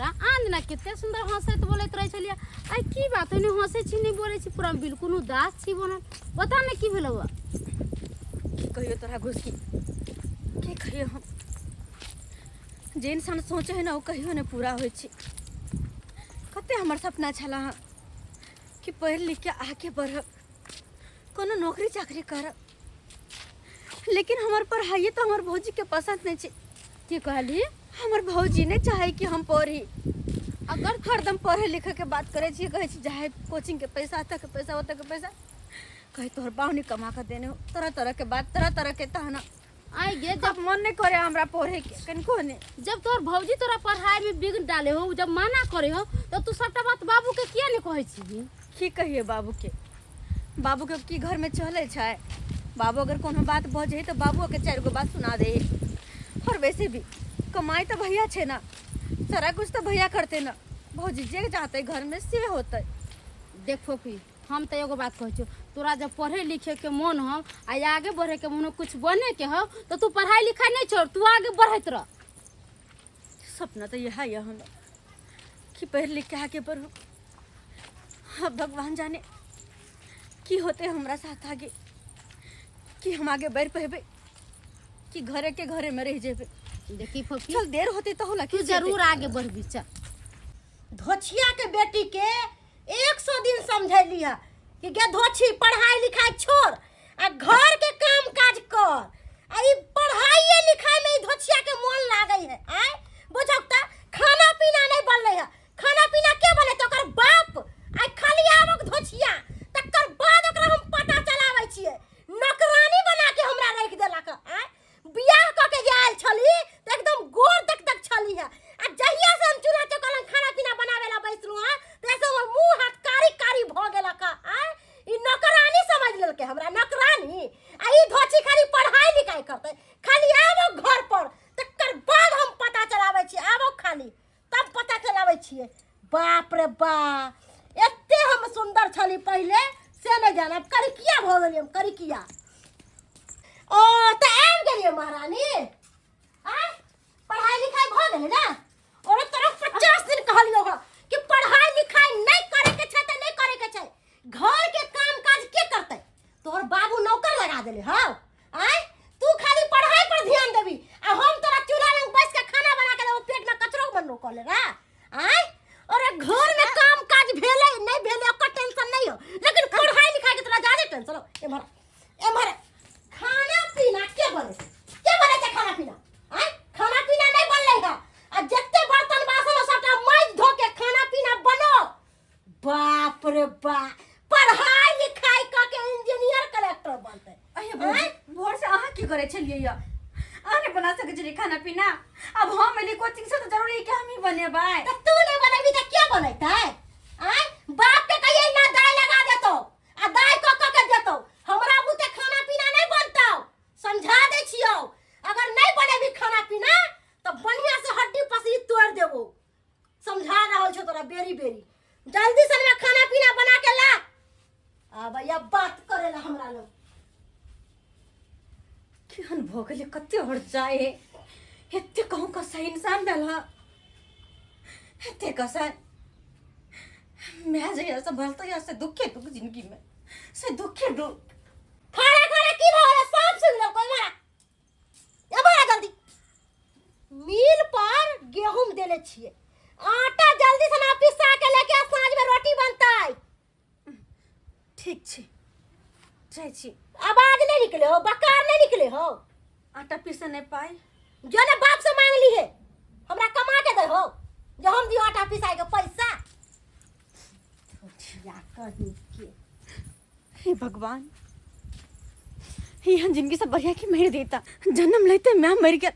रे आन दिना कते सुंदर हंसैत बोलैत रहै छलियै आइ की बात नहि हंसै छी नहि बोलै छी पूरा बिल्कुल उदास छी बनल पता नहि की भेलौ की कहियो तोरा घुसकी की कहियो हम जे इंसान सोचे है ना ओ कहियो नहि पूरा होइ छै कते हमर सपना छला हँ कि पढ़ि लिख के आगे बढ़ब कोनो नौकरी चाकरी करब लेकिन हमर पढ़ाइए तऽ हमर भौजीके पसन्द नहि छै की कहली हमर भौजी नहि चाहे कि हम पढ़ी अगर हरदम पढ़े लिखे के बात करै छियै कहै छी जाहे कोचिंग के पैसा एतऽ के पैसा ओतऽ के पैसा कहै तोहर बाप नहि कमा कऽ देने हो तरह तरह के बात तरह तरह के ताना आइ गे जब मन नहीं करे हमरा पढ़े के कनिको नहीं जब तोहर भौजी तोरा पढ़ाई में विघ्न डाले हो जब मना करे हो तो तू सबटा बात बाबू के किया नहीं कहै छी की कहिए बाबू के बाबू के की घर में चले छै बाबू अगर कोनो बात बजे तऽ बाबू के चारि गो बात सुना दे और वैसे भी कमाई तऽ भैया छै ना सारा कुछ तऽ भैया करते ना भौजी जे चाहते घर में से होते देख फोफी हम तऽ एगो बात कहै छियौ तोरा जब पढ़े लिखे के मन हो आ आगे बढ़े के मन हो कुछ बने के हो तो तू पढ़ाई लिखाई नहीं छोड़ तू आगे बढ़ैत रह सपना तऽ इएह यऽ हमरा कि पढ़ि लिख के आगे बढ़ू अब भगवान जाने की होते हमरा साथ आगे कि हम आगे बढ़ पेबै कि घरे के घरे में रह जेबै देखी फोफी चल देर होते तो होला तू जरूर आगे बढ़बी चल धोछिया के बेटी के 100 दिन समझैली है कि गे धोछी पढ़ाई लिखाई छोड़ आ घर के काम काज कर आ ई पढ़ाइए लिखाई में ई धोछिया के मन लागै है आय बुझक त खाना पीना नहीं बनलै है खाना पीना के बनेतै ओकर बाप आइ खाली आबक धोछिया तकर बाद ओकरा हम पता चलाबै छियै नौकरानी बना के हमरा राखि देलक आय बियाह कऽ के जे आयल छली तऽ एकदम गोर तक तक छली है आ जहिया से हम चूल्हा चौका लग खाना पीना बनावे ला बैसलहुँ हँ तहिया से हमर मुँह हाथ कारी कारी भऽ गेलक आय ई नौकरानी समझ लेलकै हमरा नौकरानी आ ई धोछी खाली पढ़ाई लिखाई करतै खाली आबो घर पर तकर बाद हम पता चलाबै छी आबो खाली तब पता चलाबै छियै बाप रे बा एते हम सुंदर छली पहिले से नहि जानब करिकिया भऽ गेलियै हम करिकिया ओ तऽ आबि गेलियै महारानी आय पढ़ाई लिखाई भऽ गेलै ने और तोरा 50 दिन कहलियो हँ कि पढ़ाई लिखाई नहि करे के छै तऽ नहि करे के छै घर के काम काज के करतै तोहर बाबू नौकर लगा देले हौ आय तू खाली पढ़ाई पर ध्यान देबी आ हम तोरा चूल्हा लग बैस के खाना बना के देबो पेट में कचरो बनरो कऽ ले रा आय अरे घर में काम काज भेलै नहीं भेलै ओकर टेंशन नहीं हो लेकिन पढ़ाई लिखाई के तोरा ज्यादा टेंशन हो एम्हर एम्हर खाना पीना के बने के बने छै खाना पीना आय खाना पीना नहीं बनलै है आ जते बर्तन बासन हो सबटा माजि धो के खाना पीना बनो बाप रे बाप पढ़ाई लिखाई कऽ के इंजीनियर कलेक्टर बनतै अरे भौजी भोर से अहाँ की करै छलियै यऽ अहाँ नहि बना सकै छलियै खाना पीना अब हम एलियै कोचिंग से तऽ जरूरी है कि हम ही बनेबै तऽ तू नहि बनेबी तऽ के बनेतै आँय बाप के कहियै ना दाइ लगा देतौ आ दाइ कऽ कऽ के देतौ हमरा बुते खाना पीना नहि बनतौ समझा दै छियौ अगर नहि बनेबी खाना पीना तऽ बढ़िया से हड्डी पसली तोड़ि देबौ समझा रहल छौ तोरा बेरी बेरी जल्दी से हमरा खाना पीना बना के ला आ भैया बात करे ला हमरा लोग केहन भऽ गेलै कते हरचाइ है एते कहूँ कसाई इंसान भेल हँ एते कसाई मैं जहिया से भल तहिया से दुखे दुख जिंदगी में से दुखे दुख खाना खाना की भऽ गेलै सांप सुनि लेलकै मारा ए मारा जल्दी मिल पर गेहूं देले छियै आटा जल्दी से ना पिसा के लेके आ साँझ में रोटी बनतै ठीक छै जाइ छी आवाज नहीं निकले हो बकार नहीं निकले हो आटा पीसे नहि पाइ जो ने बाप से मांग ली है हमरा कमा के दे हो जो हम दियो आटा पिसाई के पैसा या कहीं के हे भगवान एहन जिंदगी से बढ़िया कि मर देता जन्म लेते मैं मर गया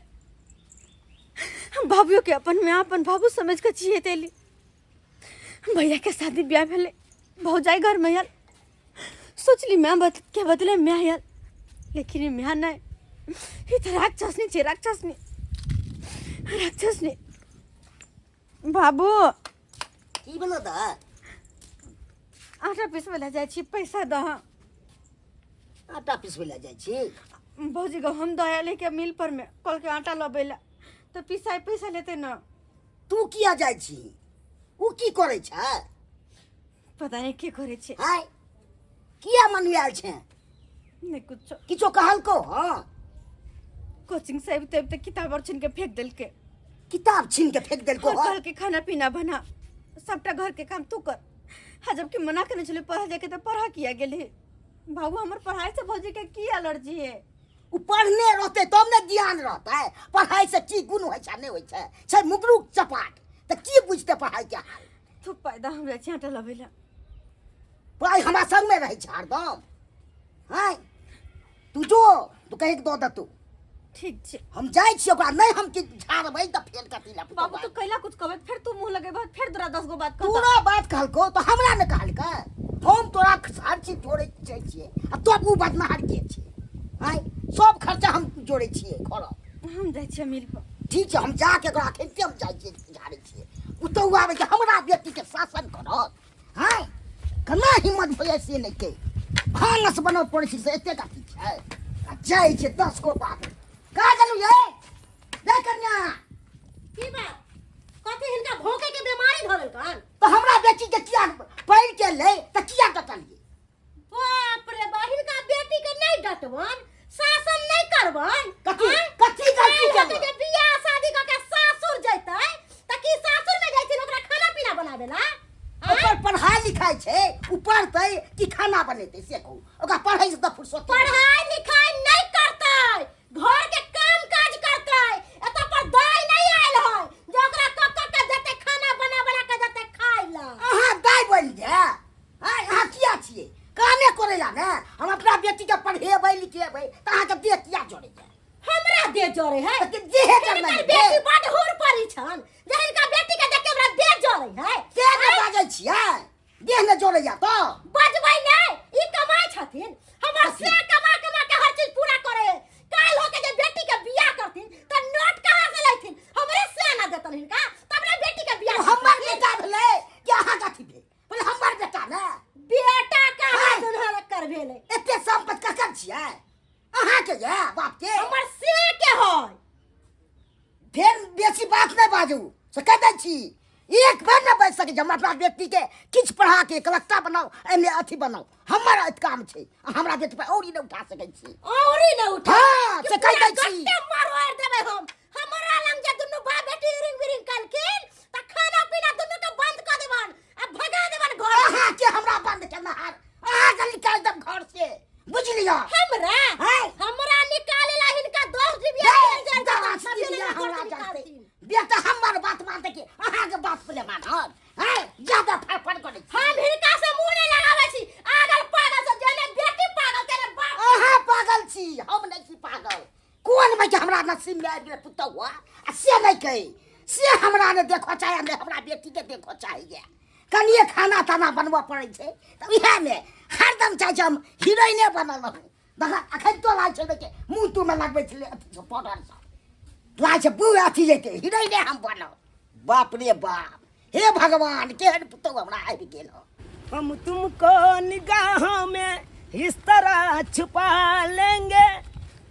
हम बाबू के अपन मैं अपन बाबू समझ के जिए तेली भैया के शादी ब्याह भेले भौजाई घर में आयल सोचली मैं बद, के बदले मैं आयल लेकिन ई मैं नहीं ई तो राक्षसनी छे राक्षसनी राक्षसनी बाबू की भेलो दा आटा पिसबै लए जाइ छी पैसा दह आटा पिसबै लए जाइ छी भौजी गहूम दऽ आयल के मिल पर में कल के आटा लबै लए तऽ पिसाइ पैसा लेतै ने तू किया जाइ छी ओ की करै छै पता नहि की करै छै आय किया मनुआयल छै नहि कुछो किछो कहलको हँ कोचिंग से अबिते अबिते किताब और छीन के फेंक देलकै किताब छीन के फेंक देलको और हँ कहलकै खाना पीना बना सबटा घर के काम तू कर हाँ जबकि मना केने छलै पढ़ऽ जाके तऽ पढ़ऽ किया गेलही बाबू हमर पढ़ाई से भौजी के की एलर्जी है ओ पढ़ने रहतै तब ने ज्ञान रहतै पढ़ाइ से की गुण होइ छै नहि होइ छै छै मुगरू चपाट तऽ की बुझतै पढ़ाइ के हाल तू पैदा हम जाइ छी आटा लबै लए पढ़ाइ हमरा संगमे रहै छै हरदम हँ तू जो तू कहि दऽ देतौ ठीक छै हम जाइ छियै ओकरा नहि हम कि झाड़बै तऽ फेर कथी लए बाबू तू कैला कुछ कहबै फेर तू मुंह लगेबह फेर तोरा 10 गो बात कहता तोरा बात कहलको तऽ हमरा ने कहलकै हम तोरा हर चीज जोड़ै जाइ छियै आ तब ओ बदनार के छै आँय सब खर्चा हम जोड़ै छियै घर हम जाइ छियै मिल पर ठीक छै हम जाके ओकरा अखन हम जाइ छियै झाड़ै छियै पुतहु आबै छै हमरा बेटीके शासन करत आँय केना हिम्मत भऽ जाइ से नहि के भानस बनबऽ पड़ै छै से एतेक अथी छै आ जाइ छै 10 गो बात कहाँ गेलू ये रे कन्या की बात कथी हिनका भौंके के बीमारी धरल कन तऽ हमरा बेटी के किया पढ़ि के ले तऽ किया डटलियै बाप रे बा हिनका बेटी के नहीं डटबन शासन नहीं करबन कथी आँय? कथी गलती काल्हि होतै केलहुँ जे बियाह शादी कऽ के सासुर जैतै तऽ की सासुर में जैथिन ओकरा खाना पीना बनाबे ला आँय? ओकर पढ़ाई लिखाई छै ओ पढ़तै कि खाना बनेतै से कहू ओकरा पढ़ै से तऽ फुर्सत नहि। पढ़ाई लिखाई नहीं करतै घर के काम काज करतै एतऽ पर दाई नहीं आयल है जे ओकरा कऽ कऽ के देतै खाना बना बना के देतै खाइ ला अहाँ दाइ बनि जाय आँय अहाँ किया छियै कामे करै ला ने हम अपना बेटी के पढ़ेबै लिखेबै तऽ अहाँके देह किया जड़ैया हमरा देह जरे है तऽ देहे जरना हिनकर बेटी बड हुर परी छन जे हिनका बेटी के देख के हमरा देह जरे है के ने बाजै छियै देह ने जरैया तऽ बजबै नै ई कमाइ छथिन हमर से कमा कमा के हर चीज पूरा करे है काल होके जे बेटी के बियाह करथिन त नोट कहाँ से लैथिन हमरे से ना देतन हिनका तब ने बेटी के बियाह हमर बेटा भेलै कि अहाँके अथी भेल बोले हमर बेटा ने बेटा कहाँ हाय। दुनहर कर भेलै एते सम्पत ककर छियै अहाँके ये बाप के हमर से के है फेर बेसी बात नहि बाजू से कह दै छी एक बेर नहि बाजि सकै छी हम अपना बेटी के किछु पढ़ा के कलकत्ता बनाउ एहिमे अथी बनाउ हमर काम छै आ हमरा बेटी पर औरी नहि उठा सकै छी औरी न उठा हाँ, से कहि दै छी। गट्टे मरोड़ देबै हम हमरा लंग जे दुनू बाप बेटी रिंग बिरिंग कलखिन त खाना पीना दुनू के बंद कर देबन आ भगा देबन घर से। अहाँ के हमरा बंद केनहार अहाँ के निकालि देब घर से बुझि लिअ हमरा हैं? हमरा निकाले ला हिनका 10 डिबिया जेल जाय के दस तब डिबिया हिनका घर हमरा से जानते निकालथिन। बेटा हमर बात मानते कि अहाँ के बात पहिले मानत हैं ज्यादा फड़फड़ करै छी हम हिनका से मुंह नहीं लगाबै छी आगल पागल से जेने बेटी पागल तेने बाप अहाँ पागल छी हम नहि छी पागल कोन में के हमरा नसीब में आबि गेलै पुतहु आ से नहि कही से हमरा ने देखो चाहे ने हमरा बेटी के देखो चाहिए कनिए खाना ताना बनबऽ पड़ै छै तऽ इएहमे हरदम चाहै छै हम हीरोइने बनल रहू देखा अखन तो लाइ छै के मुँह तूहमे लगबै छलै अथी सब पाउडर सब लाइ छै बू अथी जेतै हीरोइने हम बनब बाप रे बाप हे भगवान केहन पुतहु हमरा आबि गेल हँ हम तुमको निगाहों में इस तरह छुपा लेंगे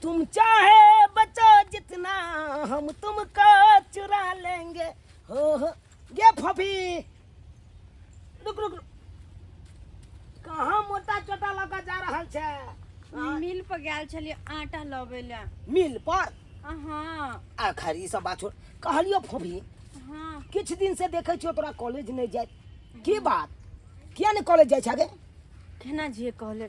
तुम चाहे बचो जितना हम तुमको चुरा लेंगे हो हो ये फफी रुक रुक रुक। कहाँ मोटा चोटा लगा जा रहल छै हाँ, मिल पर गेल छलियै आटा लबै लए मिल पर हाँ आ खैर ई सब बात छोड़ कहलियो फफी हाँ किछु दिन से देखै छियो तोरा कॉलेज नहि जाइत की बात किया नहि कॉलेज जाइ छगे केना जिए कहले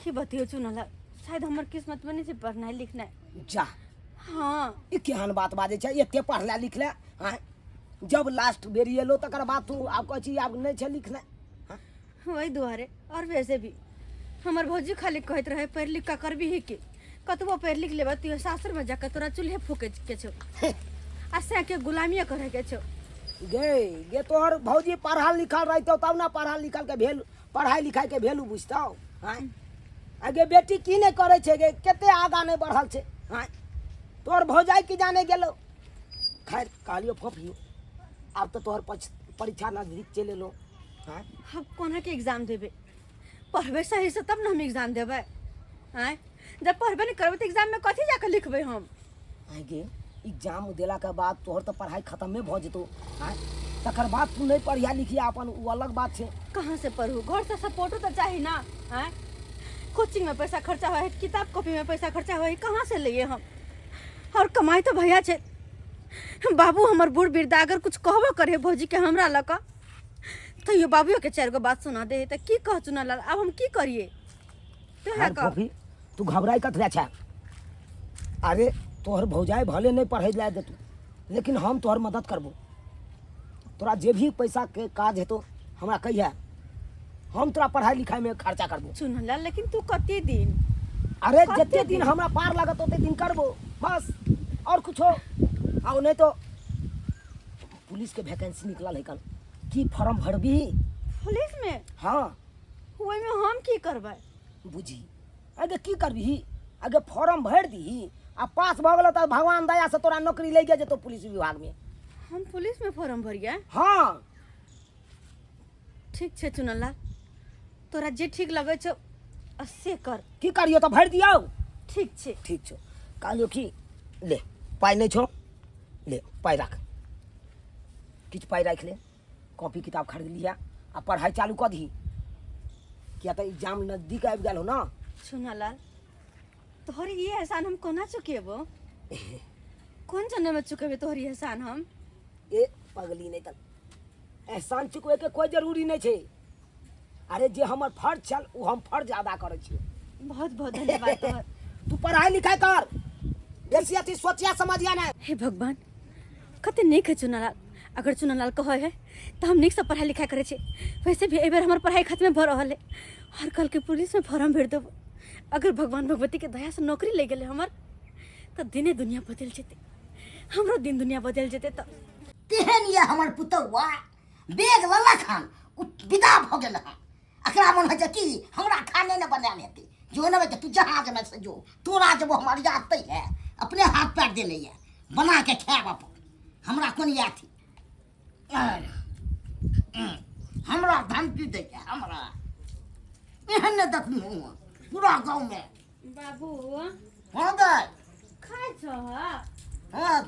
की बतियो चुनल शायद हमर किस्मत में नहीं छै पढ़नाइ लिखनाइ जा हाँ ई केहन बात बाजै छै एते पढ़ले लिखले आँय जब लास्ट बेर एलो तकर बाद तू आब कहै छी आब नहि छै लिखनाइ हाँ? वही दुआरे और वैसे भी हमर भौजी खाली कहैत रहे पढ़ि लिख कऽ करबी की कतबो पढ़ि लिख लेबह तैयो सासुर में जाके तोरा चूल्हे फूके के छौ आ सैं के गुलामिये करे के छौ गे गे तोहर भौजी पढ़ल लिखल रहितौ तब ने पढ़ल लिखल के भेल पढ़ाई लिखाई के वैल्यू बुझतौ आँय आ गे बेटी की नहि करै छै गे कते आगाँ नहि बढ़ल छै आँय तोहर भौजाई की जाने गेलो खैर कहलियो फोफियो आब तऽ तोहर परीक्षा नजदीक चलि एलो आँय हम कोना के एग्जाम देबै पढ़बै सही से तब ने हम एग्जाम देबै आँय जब पढ़बे नहि करबै तऽ एग्जाममे कथी जाके लिखबै हम आँय गे एग्जाम देलाके बाद तोहर तऽ पढ़ाइ खतमे भऽ जेतौ। आँय, तकर बाद तू नहि पढ़िया लिखिया अपन, ओ अलग बात छै। कहाँ से पढ़ू? घर से सपोर्टो तो चाही ना। आँय, कोचिंग में पैसा खर्चा होइ है, किताब कॉपी में पैसा खर्चा होइ है, कहाँ से लिए हम? और कमाई तो भैया छै, बाबू हमर बूढ़ वृद्धा अगर कुछ कहबो करे भौजी के हमरा लऽ कऽ तैयो बाबुओ के चारि गो बात सुना दे है। तऽ की कह चुनालाल, आब हम की करिए? तू है अरे कह। फोफी, तू घबराई कथी छै? अरे तोहर भौजाई भले नहीं पढ़े ला देतू, लेकिन हम तोहर मदद करबो। तोरा जे भी पैसा के काज हेतो हमरा कहिया, हम तोरा पढ़ाई लिखाई में खर्चा करबो। चुनलाल, लेकिन तू कते दिन? अरे कते जते दिन हमरा पार लागत ओते दिन करबो, बस, और कुछो। आओ नहीं तो पुलिस के वैकेंसी निकलल है कल, की फॉर्म भरबी? पुलिस में? हाँ। ओहिमे हम की करबै? बुझी, अगे की करबही? अगे फॉर्म भरि दीही आ पास भऽ गेलो तऽ भगवान दया से तोरा नौकरी लागि जेतौ पुलिस विभाग में। हम पुलिस में फॉर्म भरिए? हाँ। ठीक छै चुनलाल, तोरा जे ठीक लगै छौ आ से कर। की करियो, तऽ भरि दियौ? ठीक छै। ठीक छौ। कहलियौ कि ले, पाइ नहि छौ, ले पाइ राख, किछु पाइ राखि ले, कॉपी किताब खरीद लिहा आ पढ़ाइ चालू कऽ दही, किया तऽ एग्जाम नजदीक आबि गेल हो ना। चुनालाल, तोहर ई एहसान हम कोना चुकेबो? कोन जन्म में चुकेबे तोहर ई एहसान हम? ए पगली, नहि तऽ एहसान चुकबै के कोई जरूरी नहि छै। अरे जे हमर फर्ज छल ओ हम फर्ज अदा करै छियै। बहुत बहुत धन्यवाद तोहर। तू पढ़ाई लिखाई कर, बेसी अथी सोचिया समझिया नहि। हे भगवान, कते नीक है चुनालाल। अगर चुनालाल कहै है तऽ हम नीकसँ पढ़ाई लिखाई करै छी। वैसे भी एहि बेर हमर पढ़ाई खत्मे भऽ रहल है और कल के पुलिस में फॉर्म भरि देबो। अगर भगवान भगवती के दया से नौकरी लागि गेलै हमर तऽ दिने दुनिया बदलि जेतै, हमरो दिन दुनिया बदलि जेतै। तऽ तेहन ये हमर पुतौआ बेग लेलक हन, ओ विदा भऽ गेल हन। एकरा मन होइ छै कि हमरा खाने नहि बनायल हेतै। जो ने बेटा, तू जहाँ जेबै से जो, तोरा जेबो हमर याद तै है, अपने हाथ पैर देने ये, बना के खायब अपन, हमरा कोन ये अथी। हमरा धमकी दै छै, हमरा एहन नहि देखलहुँ पूरा गाँवमे। बाबू। हाँ दाइ। खाइ छह? हाँ।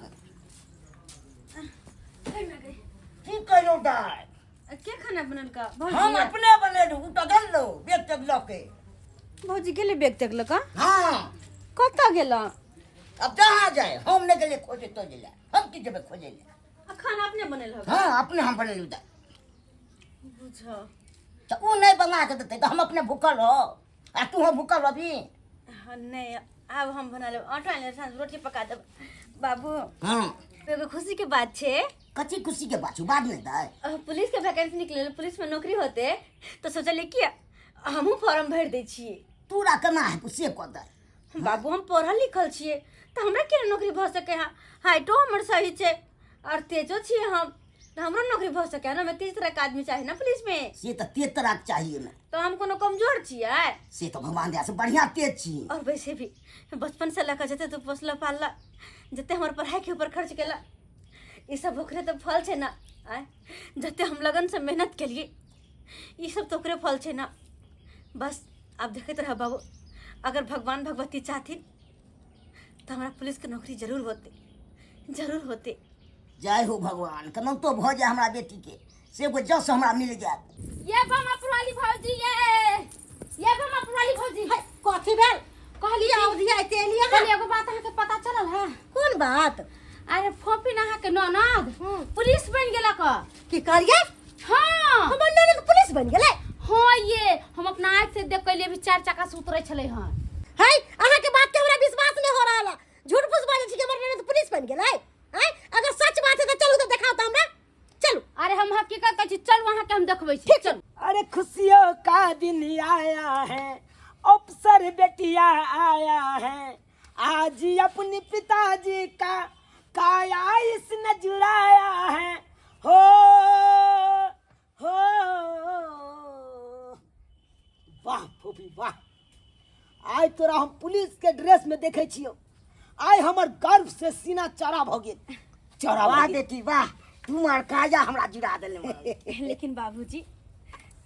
की कहियौ दाइ? के खाना बनलका? हम अपने बनेलहुँ, ओ तऽ गेल बैग तैग लऽ के। भौजी गेलै बैग तैग लऽ कऽ? हाँ। कतऽ गेल? अब जहाँ जाए, हम नहि गेलियै खोजे तोजे लए, हम की जेबै खोजे लए? आ खाना अपने बनेल? हाँ, अपने हम बनेलहुँ दाइ। बुझ तऽ ओ नहि बना कऽ देतै तऽ हम अपने भूखल रहो आ तू भूखल रहबी? हाँ, नहीं, आब हम बना लेब। आटा आनि लेब, रोटी पका देब। बाबू। हाँ। एगो खुशी के बात छै। कथी खुशी के बात छौ? बाद में दाइ। पुलिस के वैकेंसी निकलल, पुलिस में नौकरी होते तो सोचलिए कि हमहूँ फॉर्म भरि दै छियै। तोरा केना हेतौ से कह दे। बाबू, हम पढ़ल लिखल छियै तऽ हमरा केना नौकरी भऽ सकै है? हाइटो हमर सही छै और तेजो छियै हम, तऽ हमरो नौकरी भऽ सकै है ना? तेज तरह के आदमी चाही ना पुलिस में। से तऽ तेज तरह के चाहिए ना। तऽ हम कोनो कमजोर छियै? से तऽ भगवान दया से बढ़िया तेज छी। और वैसे भी बचपन से लऽ कऽ जते तू पोसला पालला, जते हमर पढ़ाई के ऊपर खर्च केला, ई सब ओकरे तऽ फल छै ना। आँय, जते हम लगन से मेहनत केलिए, ई सब तऽ ओकरे फल छै ना। बस आब देखैत रह बाबू, अगर भगवान भगवती चाहथिन तऽ हमरा पुलिस के नौकरी जरूर होते, जरूर होते। जय हो भगवान, केनाहितो भऽ जाय हमरा बेटी के, से एगो जस हमरा मिल जायत। ये बमा पुराली भौजी, ये बमा पुराली भौजी। है, कथी भेल? कहली अवधि आइते एलियै। कहली एगो बात अहाँके पता चलल है? कोन बात? अरे फोफी ना अहाँके ननद पुलिस बनि गेलक। की कहलियै? हाँ। हमर ननद पुलिस बनि गेलै? हाँ, ये हम अपना आँखि से देख के अभी चार चक्का से उतरे छलै हन। है, अहाँके बात के हमरा विश्वास नहि हो रहल है। झूठ फूस बाजै छी कि हमर ननद पुलिस बनि गेलै। आँय, अगर सच बात है तऽ चलू तऽ देखाउ तऽ हमरा, चलू। अरे हम हकीकत कहै छी, चलू अहाँके हम देखबै छी। ठीक, चलू। अरे खुशियों का दिन आया है, अफसर बेटिया आया है, आज अपने पिताजी का काया इसने जुड़ाया है। हो हो, वाह फूफी वाह, आइ तोरा हम पुलिस के ड्रेस में देखे छियो, आइ हमर गर्व से सीना चौड़ा भ गेल, चौड़ा वाह भऽ गेल। बेटी वाह, तू मार काजा हमरा जुड़ा देले। लेकिन बाबूजी,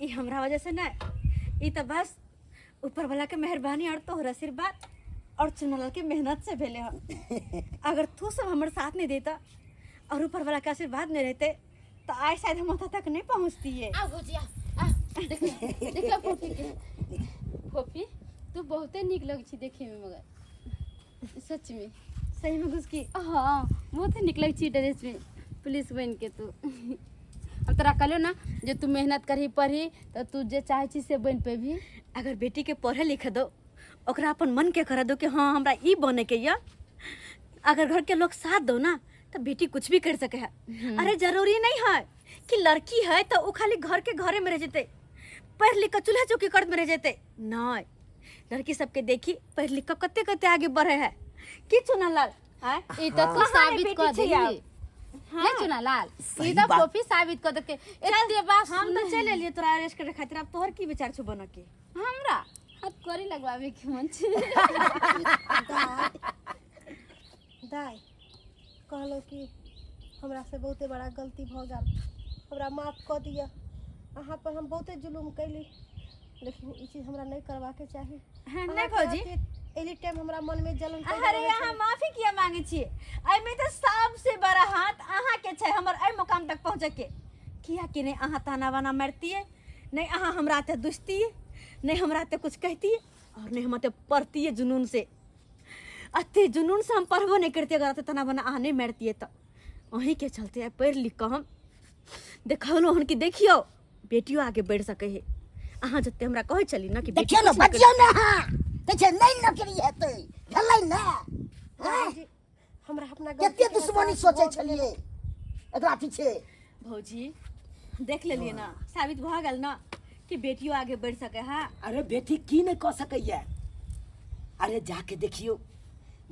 ई हमरा वजह से नहीं, ई तो बस ऊपर वाला के मेहरबानी और तोहर आशीर्वाद और चुनलाल के मेहनत से भेले हन। अगर तू सब हमर साथ नहीं देता और ऊपर वाला के आशीर्वाद नहीं रहते तो आज शायद हम ओतऽ तक नहीं पहुँचतिए। आ भौजी, आ आ, देखियो देखियो फोफी के। फोफी, तू बहुते नीक लग छी देखे में, मगर सच में। सही में घुसकी? हाँ, बहुत नीक लग छी ड्रेस में पुलिस बन के तू। हम तोरा कहलियो ना जे तू मेहनत करही, पढ़ी, तऽ तू जे चाहै छी से बनि पेबही। अगर बेटी के पढ़े लिखे दो, ओकरा अपन मन के कर दो कि हाँ हमरा ई बने के या, अगर घर के लोग साथ दो ना तो बेटी कुछ भी कर सके है। अरे जरूरी नहीं है कि लड़की है तो वो खाली घर के घरे में रह जेते, पढ़ लिख के चूल्हा चौकी करत में रह जेते। नहीं, लड़की सबके देखी पढ़ लिख के कते कते आगे बढ़े है। की चुनालाल आय? ई तऽ तू कहाँ रे साबित बेटी कऽ छै देलही आब? नहीं चुनालाल, ई सही तऽ बात। फोफी साबित कऽ देलकै एते बात। हम तो चलि एलियै तोरा अरेस्ट करे खातिर, आब तोहर की विचार छौ बनऽ के? हमरा हथकड़ी लगवावे के मन छै। दाइ, कहलहुँ कि हमरासँ बहुते बड़ा गलती भऽ गेल, हमरा माफ कऽ दिअ। अहाँ पर हम बहुते जुलुम कैली, लेकिन ई चीज हमरा नहि करबाके चाही। हाँ, नहि भौजी। एनी टाइम हमरा मनमे जलन पैदा अरे रहै अहाँ छलै। माफी किया मांगे छियै? एहिमे तऽ सबसे बड़ा हाथ अहाँके छै हमर एहि मुकाम तक पहुँचके, किया कि नहि अहाँ ताना बाना मारतियै, नहि अहाँ हमरा एते दुसतियै, नहि हमरा एते कुछ कहतियै और नहि हम एते पढ़तियै जुनून से। एते जुनून से हम पढ़बो नहि करतियै अगर एते ताना बाना अहाँ नहि मारतियै। तऽ अहीँके चलते आइ पढ़ि लिख कऽ हम देखौलहुँ हन कि देखियौ, बेटियो आगे बढ़ि सकै है। अहाँ जते हमरा कहै छली ना कि बेटी देखियौ ने, कुछ नहि बजियौ ने अहाँ। कहै छै नहि नौकरी हेतै, भेलै ने? आँय? जी, हमरा अपना गलती कते के दुश्मनी एहसास सोचै भऽ गेलै। छलियै एकरा पीछे। भौजी, देख लेलियै ना, साबित भऽ गेल ना कि बेटियो आगे बढ़ि सकै है। अरे बेटी की नहि कऽ सकैया? अरे जाके देखियौ,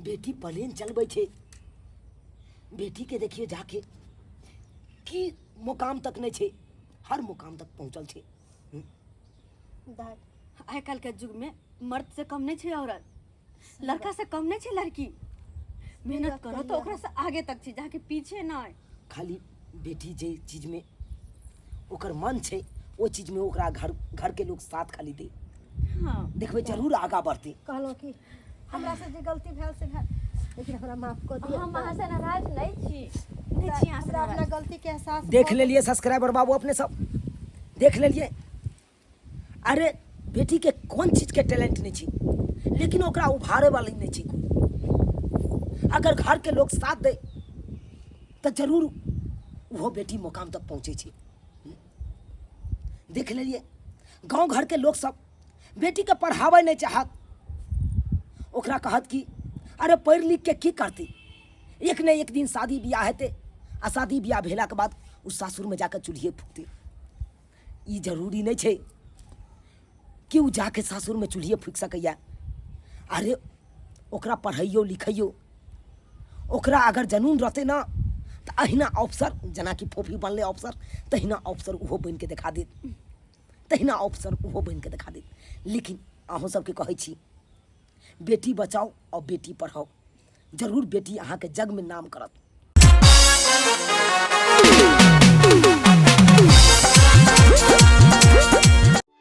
बेटी प्लेन चलबै छै। बेटीके देखियौ जाके, की मुकाम तक नहि छै, हर मुकाम तक पहुँचल छै। दाइ, आइ काल्हिके युगमे मर्द से कम नहि छै औरत, लड़का से कम नहि छै लड़की। मेहनत बात करो तऽ कहलियै। ओकरा से आगे तक छै, जाके पीछे नहि। खाली बेटी जे चीजमे ओकर मन छै ओहि चीजमे ओकरा घर घरके लोक साथ खाली दे, देखबै जरूर आगाँ बढ़तै। कहलहुँ कि हमरा से जे गलती भेल से भेल, लेकिन हमरा माफ कऽ दिअ। हम अहाँ से नाराज नहि छी, नहि छी अहाँ से हमरा अपना नाराज। गलती के एहसास देख भऽ लेलियै सब्सक्राइबर बाबू, अपने सब देख लेलियै। अरे बेटीके कोन चीजके टैलेंट नहि छै, लेकिन ओकरा उभारे वाली नहि छै कोइ। अगर घरके लोक साथ दै तऽ जरूर ओहो बेटी मुकाम तक पहुँचै छै। देख लेलियै, गाँव घरके लोकसब बेटीके पढ़ाबै नहि चाहत। ओकरा कहत कि अरे पढ़ि लिखके की करतै, एक ने एक दिन शादी बियाह हेतै आ शादी बियाह भेलाके बाद ओ सासुरमे जाके चूल्हिए फूकतै। ई जरूरी नहि छै कि ओ जाके सासुरमे चूल्हिए फूकि सकैए। अरे ओकरा पढ़ैयौ लिखैयौ, ओकरा अगर जनून रहतै ने तऽ अहिना ऑफिसर, जेनाकि फोफी बनलै ऑफिसर, तहिना ऑफिसर ओहो बनिके देखा देत, तहिना ऑफिसर ओहो बनिके देखा देत। लेकिन अहूँ सबके कहै छी, बेटी बचाओ और बेटी पढ़ाओ, जरूर बेटी अहाँके जगमे नाम करत।